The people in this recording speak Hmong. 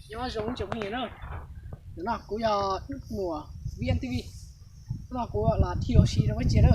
Nyob zoo tsoom phooj ywg na, ntawm no kuv yog Dub Muas V N T V. Hnub no kuv los dhia ua si rau peb tsev na.